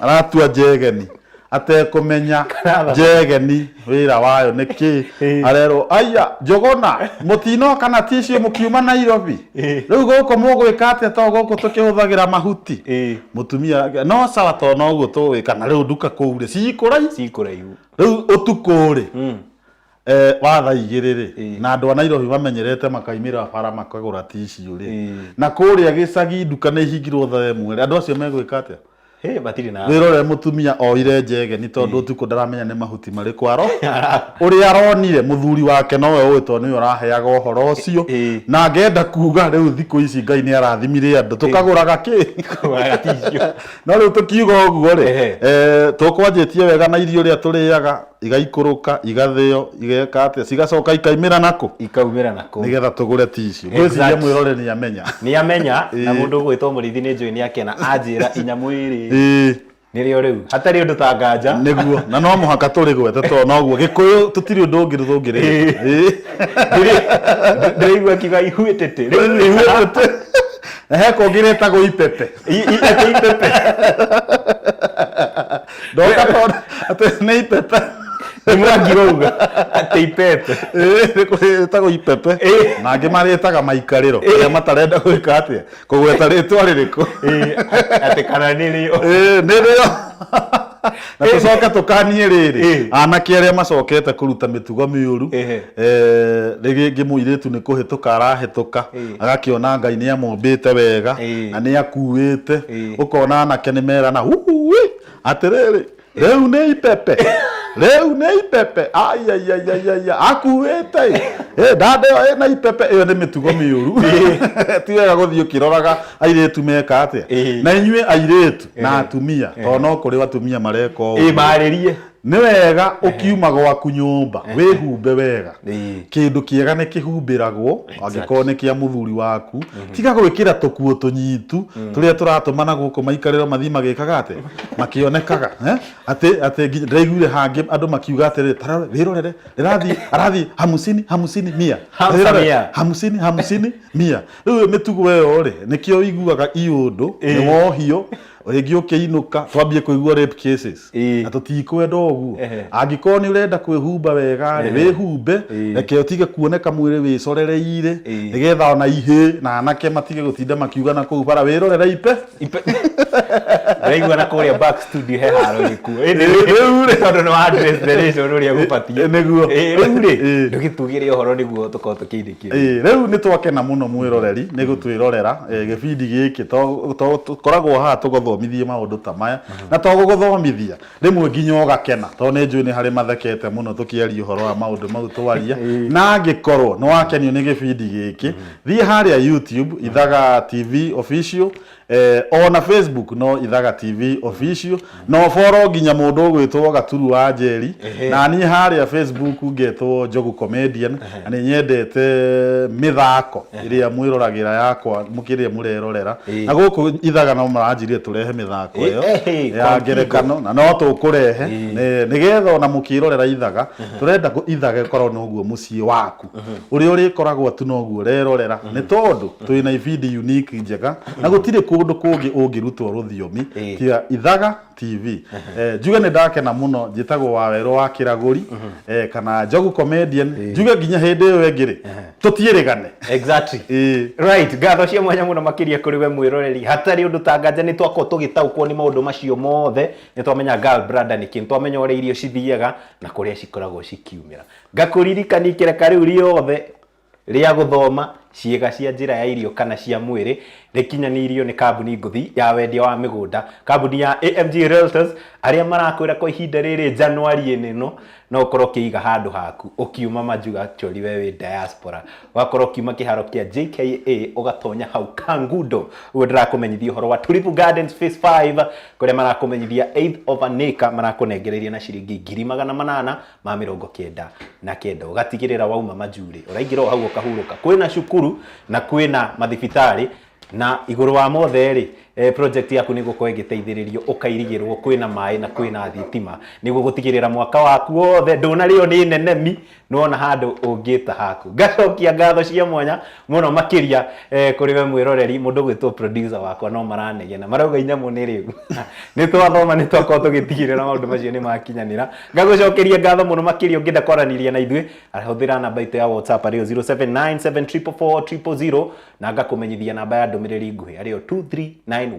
Aratua njegeni. Atekũmenya Karatha. njegeni wĩra wayo nĩ kĩ. Ĩĩ. Arerwo, aya, njogona, mũtinoka na tissue mũkiuma Nairobi. Ĩĩ. Rĩu gũkũ mũgwĩka atĩa tondũ gũkũ tũkĩhũthagĩra mahuti? Ĩĩ. Mũtumia, no sawa tondũ noguo tũgwĩka. Na rĩu nduka kũu rĩ, cikũraihu. Cikũraihu. Rĩu ũtukũ rĩ, eh, wa thaa igĩrĩ rĩ, Ĩĩ. na andũ a Nairobi mamenyerete makaimĩra bara makagũra tissue rĩ, Ĩĩ. na kũrĩa gĩcagi nduka nĩ ihingirwo thaa ĩmwe rĩ, andũ acio megwĩka atĩa? Hĩ, matirĩ na Wĩrore mũtumia oire njegeni tondũ ũtukũ ndaramenya nĩ mahuti marĩkũ ũrĩa aronire mũthuri wake nowe ũĩ tondũ nĩwe ũraheaga ũhoro ũcio. Ĩĩ. Na ngenda kuga rĩu thikũ ici Ngai nĩ arathimire andũ tũkagũraga kĩ? Tũkagũraga tissue. No rĩu tũkiuga ũguo rĩ, Ehe. eh, tũkwanjĩtie wega na irio ũrĩa tũrĩaga, igaikũrũka, igathĩo, igeka atĩa, cigacoka ikaimĩra nakũ? Ikaumĩra nakũ? Nĩgetha tũgũre tissue. Ngwĩciria Exact. mwĩrore nĩ amenya. Nĩ amenya, na Ĩĩ. mũndũ ũgwĩtwo Mũrĩithi nĩ njũĩ nĩ akena anjĩra inyamũ ĩrĩ. Ĩĩ. Nĩrĩo rĩu. Hatarĩ ũndũ ta nganja. Nĩguo. Na no mũhaka tũrĩgwete tondũ noguo. Gĩkũyũ tũtirĩ ũndũ ũngĩ tũngĩrĩgweta. Ĩĩ. Ndĩraigua akiuga ihuĩtĩtĩ. Rĩu Ihuĩtĩtĩ. Na he kũngĩ rĩtagwo ipepe. Atĩ ipepe. Ndoka tondũ atĩ nĩ ipepe. Nĩ Mwangi wauga atĩ ipepe. Ĩĩ, nĩ kũrĩ rĩtagwo ipepe. Ĩĩ. Na angĩ marĩtaga maikarĩro. Arĩa matarenda gwĩka atĩa? Kũgweta rĩtwa rĩrĩkũ? Ĩĩ, atĩ kana nĩrĩo. Ĩĩ, nĩrĩo. Na tũcoke tũkanie rĩrĩ, Ĩĩ. anake arĩa macokete kũruta mĩtugo mĩũru, Ehe. eh, rĩngĩ mũirĩtu nĩ kũhĩtũka arahĩtũka, Ĩĩ. agakĩona Ngai nĩ amũmbĩte wega, Ĩĩ. na nĩ akuĩte, Ĩĩ. ũkona anake nĩ merana, "Uui, atĩrĩrĩ, rĩu nĩ ipepe, rĩu nĩ ipepe, ai, ai, ai, ai, ai, akuĩte ĩ, ĩ, ndanda ĩyo ĩna ipepe." Ĩyo nĩ mĩtugo mĩũru. Ti wega gũthiĩ ũkĩroraga airĩtu meka atĩa. Ĩĩ. Na inyuĩ airĩtu na atumia, tondũ no kũrĩ atumia mareka ũguo. Ĩĩ, marĩrie. Nĩ wega ũkiuma gwaku nyũmba wĩhumbe wega. Ĩĩ. Kĩndũ kĩega nĩ kĩhumbĩragwo angĩkorwo nĩ kĩa mũthuri waku. Tiga gwĩkĩra tũkuo tũnyitu tũrĩa tũratũma na gũkũ maikarĩro mathiĩ magĩkaga atĩ makĩonekaga, eh? Atĩ, atĩ nginya ndĩraiguire hangĩ andũ makiuga atĩrĩrĩ, ta rora, wĩrorere, rĩrathiĩ, arathiĩ hamusini, hamusini, mia. Hamsa Wĩrorere, mia. hamusini, hamusini, mia. Rĩu mĩtugo ĩyo rĩ, nĩkĩo ũiguaga iũndũ, nĩ wohio. Rĩngĩ ũkĩinũka twambie kũigua rape cases. Na tũtikwenda ũguo. Angĩkorwo nĩ ũrenda kwĩhumba wega rĩ, wĩhumbe, reke ũtige kuoneka mwĩrĩ wĩcorereire, nĩgetha ona ihĩĩ na anake matige gũtinda makiuga na kũu bara wĩrorere ipe. Ndĩraigua na kũrĩa back studio he haro ĩkuo. Rĩu rĩ. Tondũ nĩ wa address the nation ũrĩa gũbatiĩ. Nĩguo. Rĩu rĩ, ndũgĩtugĩre ũhoro nĩguo tũkorwo tũkĩinĩkĩrĩria. Rĩu nĩ twakena mũno mwĩroreri nĩ gũtwĩrorera gĩbindi gĩkĩ to tũkoragwo haha tũgũthomithie maũndũ ta maya na to gũgũthomithia rĩmwe nginya ũgakena tondũ nĩ njũĩ nĩ harĩ mathekete mũno tũkĩaria ũhoro wa maũndũ mau twaria. Na angĩkorwo nĩ wakenio nĩ gĩbindi gĩkĩ, thiĩ harĩa YouTube Ithaga TV Official, ona Facebook no Ithaga TV Official, na ũboro nginya mũndũ ũgwĩtwo Gaturu wa Njeri, na niĩ harĩa Facebook ngetwo Njogu Comedian, na nĩ nyendete mĩthako ĩrĩa mwĩroragĩra yakwa mũkĩrĩa mũrerorera. Na gũkũ Ithaga no maranjĩrire tũrehe mĩthako ĩyo ya ngerekano, na no tũkũrehe nĩgetha ona mũkĩrorera Ithaga, tũrenda Ithaga ĩkorwo noguo mũciĩ waku ũrĩa ũrĩkoragwo tu noguo ũrerorera, nĩ tondũ twĩna ibindi unique njega na gũtirĩ kũndũ kũngĩ ũngĩrutwo rũthiomi tiga Ithaga TV. Njuge nĩ ndakena mũno, njĩtagwo Wawerũ wa Kĩragũri, kana Njogu Comedian. Njuge nginya hĩndĩ ĩyo ĩngĩ rĩ, tũtiĩrĩgane. Exactly. Right, ngatho cia mwanya mũno makĩria kũrĩ we mwĩroreri. Hatarĩ ũndũ ta nganja nĩ twakorwo tũgĩtaũkwo nĩ maũndũ macio mothe, nĩ twamenya gallbladder nĩ kĩ, nĩ twamenya ũrĩa irio cithiaga na kũrĩa cikoragwo cikiumĩra. Ngakũririkania ikereka rĩu rĩothe rĩa gũthoma ciĩga cia njĩra ya irio kana cia mwĩrĩ rĩkinyanĩirio nĩ kambuni ngũthi ya wendia wa mĩgũnda, kambuni ya AMG Realtors, arĩa marakwĩra kwa ihinda rĩrĩ January-inĩ ĩno no ũkorwo ũkĩiga handũ haku ũkiuma Majuu, actually we wĩ diaspora, ũgakorwo ũkiuma kĩharo kĩa JKA ũgatonya hau Kangundo. Ũguo ndĩrakũmenyithia ũhoro wa Tulivu Gardens Phase 5 kũrĩa marakũmenyithia eighth of an acre marakũnengereria na ciringi 899,000. Ũgatigĩrĩra wauma Majuu-rĩ, ũraingĩra o hau ũkahurũka. Kwĩna cukuru na kwĩna mathibitarĩ, na igũrũ wa mothe rĩ, project yaku nĩ ĩgũkorwo ĩgĩteithĩrĩrio ũkairigĩrwo kwĩna maĩ na kwĩna thitima, nĩguo gũtigĩrĩra mwaka waku wothe ndũnarĩo nĩ nenemi, nĩwona handũ ũngĩta haku. Ngacokia ngatho cia mwanya mũno makĩria kũrĩ we mwĩroreri, mũndũ ũgwĩtwo producer wakwa no maranegena marauga inyamũ nĩ rĩu. Nĩ twathoma, nĩ twakorwo tũgĩtigĩrĩra maũndũ macio nĩ makinyanĩra. Ngagũcokeria ngatho mũno makĩria. Ũngĩenda kwaranĩria na ithuĩ, hũthĩra namba itũ ya WhatsApp arĩyo 0797444000, na ngakũmenyithia namba ya ndũmĩrĩri nguhĩ arĩyo 23912.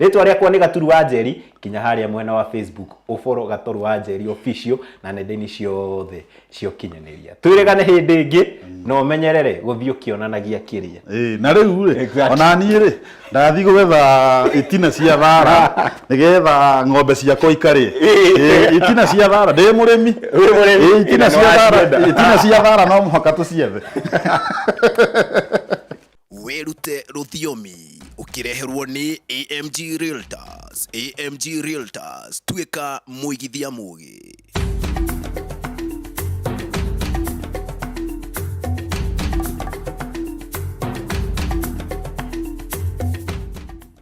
Rĩtwa rĩakwa nĩ Gaturu wa Njeri, kinya harĩa mwena wa Facebook ũboro Gatoru wa Njeri Official, na nenda-inĩ ciothe cia ũkinyanĩria. Twĩrĩgane hĩndĩ ĩngĩ, na ũmenyerere gũthiĩ ũkĩonanagia kĩrĩa. Ĩĩ, na rĩu rĩ, ona niĩ rĩ, ndathiĩ gwetha itina cia thara nĩgetha ng'ombe ciakwa ikarĩe. Ĩĩ, itina cia thara, ndĩ mũrĩmi. Wĩ mũrĩmi. Ĩĩ, itina Ĩna cia thara, nĩwacienda. itina cia thara no mũhaka tũciethe. Wĩrute rũthiomi ũkĩreherwo nĩ AMG Realtors. AMG Realtors, tuĩka mũigithia mũgĩ.